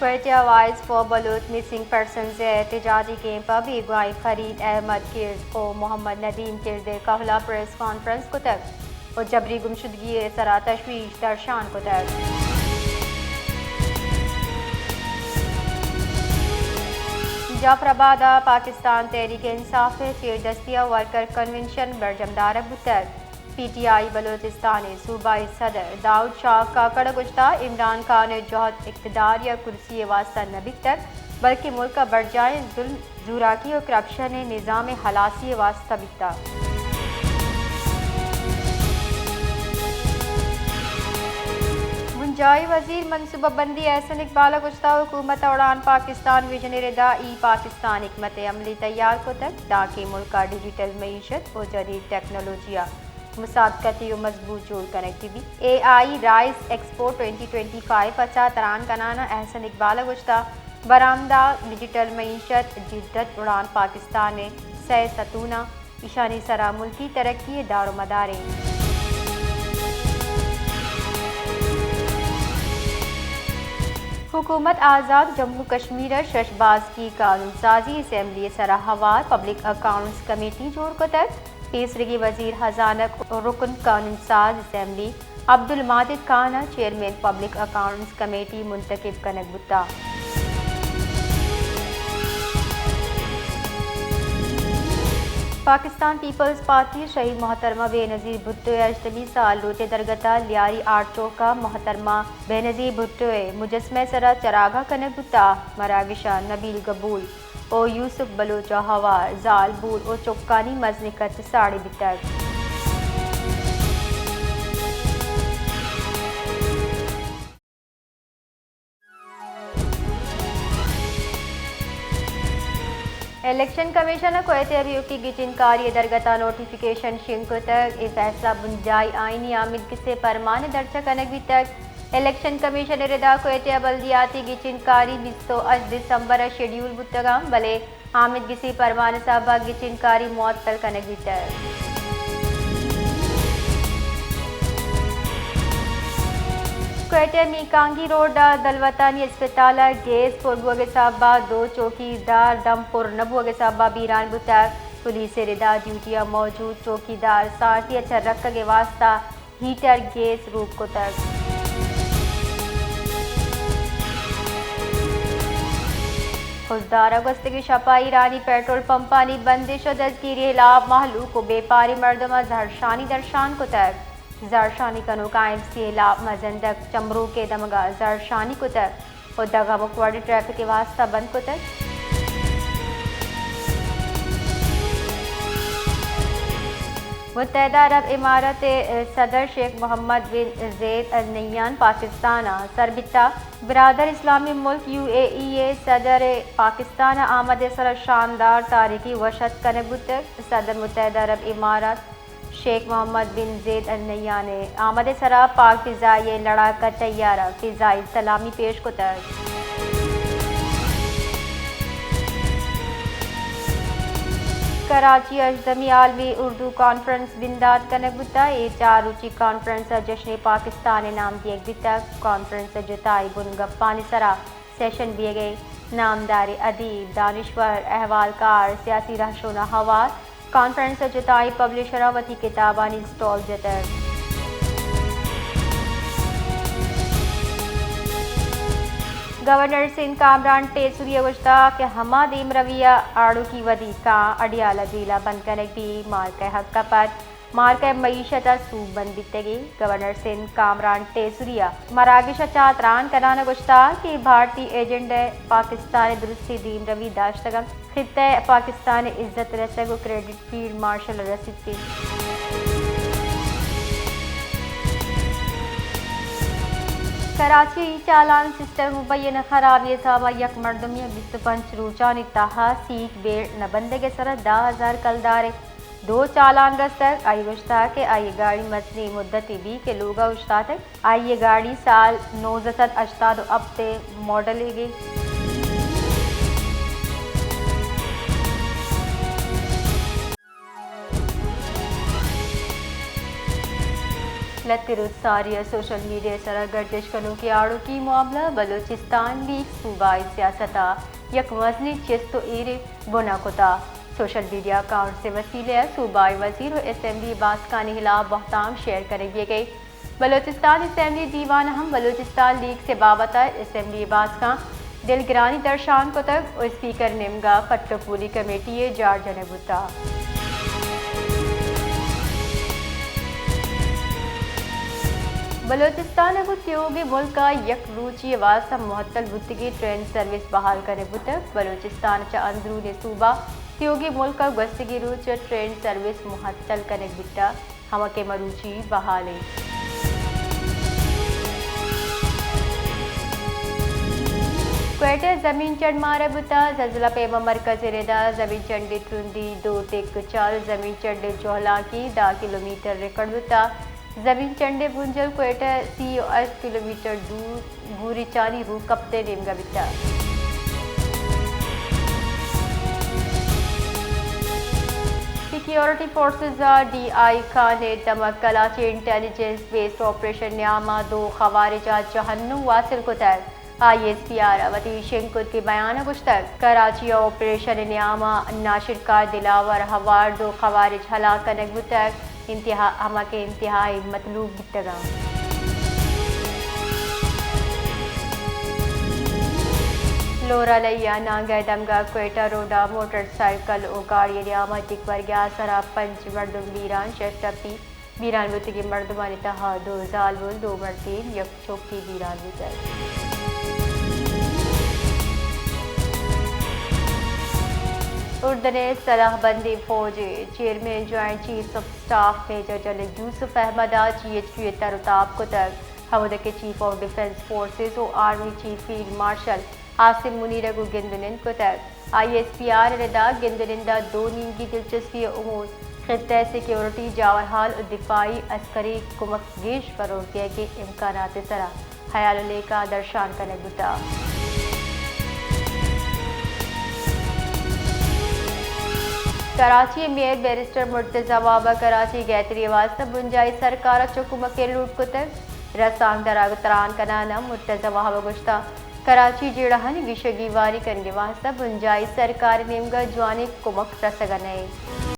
Quetta, voice for Baloch missing persons ءِ احتجاجی camp ءَ بیگواہیں فرید احمد کرد ءُ محمد ندیم کرد ءِ کہول ءَ پریس کانفرنس کتگ ءُ جبری گمشدگی ءِ سرا تشویش درشان کتگ۔ جعفر آباد ءَ پاکستان تحریک انصاف ءِ چیردستی ءَ ورکر کنونشن برجم دارگ بوتگ۔ پی ٹی آئی بلوچستان ءِ صوبائی صدر داؤد شاہ کاکڑ ءَ گوشتگ، عمران خان ءِ جہد اقتدار یا کرسی ءِ واستہ نہ بیتگ، بلکیں ملک ءِ برجاہیں ظلم، زوراکی ءُ کرپشن ءِ نظام ءِ ہلاسی ءِ واستہ بیتگ۔ بنجاہی وزیر منصوبہ بندی احسن اقبال ءَ گوشتگ، حکومت ءَ اڑان پاکستان وژن ءِ ردا ای پاکستان حکمت عملی تیار کتگ، دانکہ ملک ءَ ڈیجیٹل معیشت ءُ جدید ٹیکنالوجی ءِ مسابقتی ءُ مضبوط جوڑ کنگ بہ بیت۔ A I rise expo twenty twenty five ءَ چہ تران کنان ءَ احسن اقبال ءَ گوشتگ، برآمدات، ڈیجیٹل معیشت، جدت، اڑان پاکستان ءِ سئے ستون اَنت، ایشانی سرا ملکی ترقی ءِ دار ءُ مدار اِنت۔ حکومت آزاد جموں کشمیر ءِ شش باسکی قانون سازی اسمبلی ءِ سرا ہوار، پبلک اکاؤنٹس کمیٹی جوڑ کتگ۔ پیسریگیں وزیر خزانہ ءُ رکن قانون ساز اسمبلی عبدالماجد خان ءَ چیئرمین پبلک اکاؤنٹس کمیٹی منتخب کنگ بوتگ۔ پاکستان پیپلز پارٹی ءَ شہید محترمہ بینظیر بھٹو ءِ ہژدمی سال روچ ءِ درگت ءَ لیاری آرٹ چوک ءَ محترمہ بینظیر بھٹو ءِ مجسمہ ءِ سرا چراگاہ کنگ بوتگ۔ مراگش ءَ نبیل گبول ءُ یوسف بلوچ ءَ ہوار زالبول ءُ چکانی مزنیں کچ ساڑی بیتگ۔ الیکشن کمیشن ءَ کوئٹہ ءَ ایوکی گچین کاری ءِ درگت ءَ نوٹیفکیشن شنگ کتگ۔ اے فیصلہ بنجاہی آئینی آمدگس ءِ پرمان ءِ درچ ءَ کنگ بیتگ۔ الیکشن کمیشن ءِ ردا کوئٹہ ءَ بلدیاتی گچین کاری بیست ءُ ہشت دسمبر ءَ شیڈیول بوتگ اَنت، بلے آمدگس ءِ پرمان ءِ سبب ءَ گچین کاری معطل کنگ بیتگ۔ کوئٹہ ءِ میکانگی روڈ ءَ دلوتانی اسپتال ءَ گیس پر بوگ ءِ سبب ءَ دو چوکیدار دم پر نہ بوگ ءِ سبب ءَ بیران بوتگ۔ پولیس ءِ ردا ڈیوٹی ءَ موجود چوکیدار سارتی ءَ چہ رکگ ءِ واستہ ہیٹر گیس روک کتگ۔ خضدار ءَ گوستگیں شپ ءَ ایرانی پیٹرول پمپانی بندش ءُ دزگیری ءِ ہلاپ مہلوک ءُ بیپاریں مردماں زہرشانی درشان کتگ۔ زہرشانی کنوکاں ایم سی ءِ ہلاپ مزندگ چمروک ءِ دمگ ءَ زہرشانی کتگ ءُ دگہ مکواڈی ٹریفک ءِ واستہ بند کتگ۔ متحدہ عرب امارات ءِ صدر شیخ محمد بن زید النہیان پاکستان ءَ سر بیتگ۔ برادر اسلامی ملک یو اے ای ءِ صدر ءِ پاکستان ءَ آمد ءِ سرا شاندار تاریخی وش اتک کنگ بوتگ۔ صدر متحدہ عرب امارات شیخ محمد بن زید النہیان ءَ آمد ءِ سرا پاک فضائیہ ءِ لڑاک ءِ تیار ءَ فضائی سلامی پیش کتگ۔ کراچی ءَ ہژدمی عالمی اردو کانفرنس بندات کنگ بوتگ۔ اے چار روچی کانفرنس ءَ جشن پاکستان ءِ نام دیگ بیتگ۔ کانفرنس ءِ جتائیں بنگپانی سرا سیشن بیگ ءَ نامداریں ادیب، دانشور، احوالکار، سیاسی رہشون ءُ ہوار کانفرنس ءِ جتائیں پبلشراں وتی کتابانی اسٹال جتگ۔ گورنر سندھ کامران ٹیسری ءَ گوشتگ کہ ہما دیمروی ءَ آڑوکی ودی کاں اڈیالہ جیل ءَ بند کنگ بیت، مارک ءِ حق ءَ پد مارک ءِ معیشت ءَ سوب بند بیتگیں۔ گورنر سندھ کامران ٹیسری ءَ مراگش ءَ چہ تران کنان ءَ گوشتگ کہ بھارتی ایجنٹ ءَ پاکستان ءِ درستیں دیمروی داشتگ انت، خطہ ءَ پاکستان ءِ عزت رسگ ءُ کریڈٹ فیلڈ مارشل ءَ رسیت انت۔ کراچی ءَ ای چالان سسٹم ءِ مبینہ خرابی ءِ سبب ءَ یک مردمے ءَ بیست ءُ پنچ روچانی تہا سیٹ بیلٹ نہ بندگ ءِ سرا دہ ہزار کلدار ءِ دو چالان رستگ۔ آئی ءَ گوشتگ کہ آئی ءِ گاڑی مزنیں مدتے بیت کہ لوگ ءَ اوشتاتگ۔ آئی ءِ گاڑی سال نوزدہ سد ہشتاد ءُ ہپت ءِ ماڈل ئیگ انت۔ لہتے روچ ساری ء سوشل میڈیا ء سرا گردش کنوکیں آڑوکی معاملہ بلوچستان لیگ صوبائی سیاست ء یک مزنیں چست و ایرے بنا کتا۔ سوشل میڈیا اکاؤنٹس ء وسیلہ ء صوبائی وزیر و اسمبلی باسکانی ہلاپ بہتام شیئر کنگ بیگ ء۔ بلوچستان اسمبلی دیوان ء ہم بلوچستان لیگز ء بابت ء اسمبلی باسکاں دلگرانی درشان کتگ و اسپیکر نیمگا پٹ و پولی کمیٹی یے جار جنگ بوتا۔ بلوچستان ء گوں تیوگیں ملک ء یک روچی ء واستہ معطل بوتگیں ٹرین سروس بحال کنگ بوتگ۔ بلوچستان ء چہ اندرونی صوبہ تیوگیں ملک ء گوستگیں روچ ء ٹرین سروس معطل کنگ بوتگ۔ ہما کہ مروچی بحال انت۔ کوئٹہ زمین چنڈ مارا بوتا، زلزلہ پیما مرکز ردا زمین چنڈ ترندی دو ٹک چار، زمین چنڈ جہلانکی دہ کلومیٹر ریکارڈ بوتا، زمین چنڈ بنجل کوئٹہ سی و ہشت کلومیٹر دور بوریچانی روح کپتے نیمگا بیتا۔ سیکیورٹی فورسز ء ڈی آئی خان ء دمگ کلاچی انٹیلیجنس بیسڈ آپریشن نیام ء دو خوارج ء جہنم واصل کتگ۔ آئی ایس پی آر ء وتی شنگ کتگیں بیان ء گوشتگ، کراچی ء آپریشن نیام ء ناشرکار دلاور ہوار دو خوارج ہلاک کنگ بوتگ، انتہا، ہما کہ انتہائی مطلوب بیتگاں۔ لورالئی ء نانگہ ء دمگا کوئٹہ روڈ ء موٹر سائیکل و گاڑی ء نیام ء ٹک ورگ ء آسرا پنچ مردم بیران، شش ٹپی بیران بوتگیں مردمانی تہا دو زالبول، دو مردین، یک چوکی بیران بوتگ۔ اردن ء سلاہ بندیں فوج ء chairman joint chiefs of staff major general Yousuf Ahmed ء جی ایچ کیو ء تر و تاب کتگ، ہمودا کہ چیف آف ڈیفنس فورسز و army chief field marshal Asim Munir ء گوں گند و نند کتگ۔ آئی ایس پی آر ء ردا گند و نند ء دو نیمگی دلچسپی ء امور، خطہ ء سیکیورٹی، جاورحال و دفاعی عسکری کمک گیش فروغ دیگ ء امکانات ء سرا ہیال و لیکہ درشان کنگ بوتگ۔ کراچی ء میئر بیرسٹر مرتضی وہاب ء کراچی گہتری ء واستہ بنجاہی سرکار ء چہ کمک ء لوٹ کتگ۔ رسانکدراں گوں تران کنان ء مرتضی وہاب ء گوشتگ، کراچی جیڑہانی گیشگیواری کنگ ء واستہ بنجاہی سرکار ء نیمگ ء جوانیں کمک رسگ ء نہ انت۔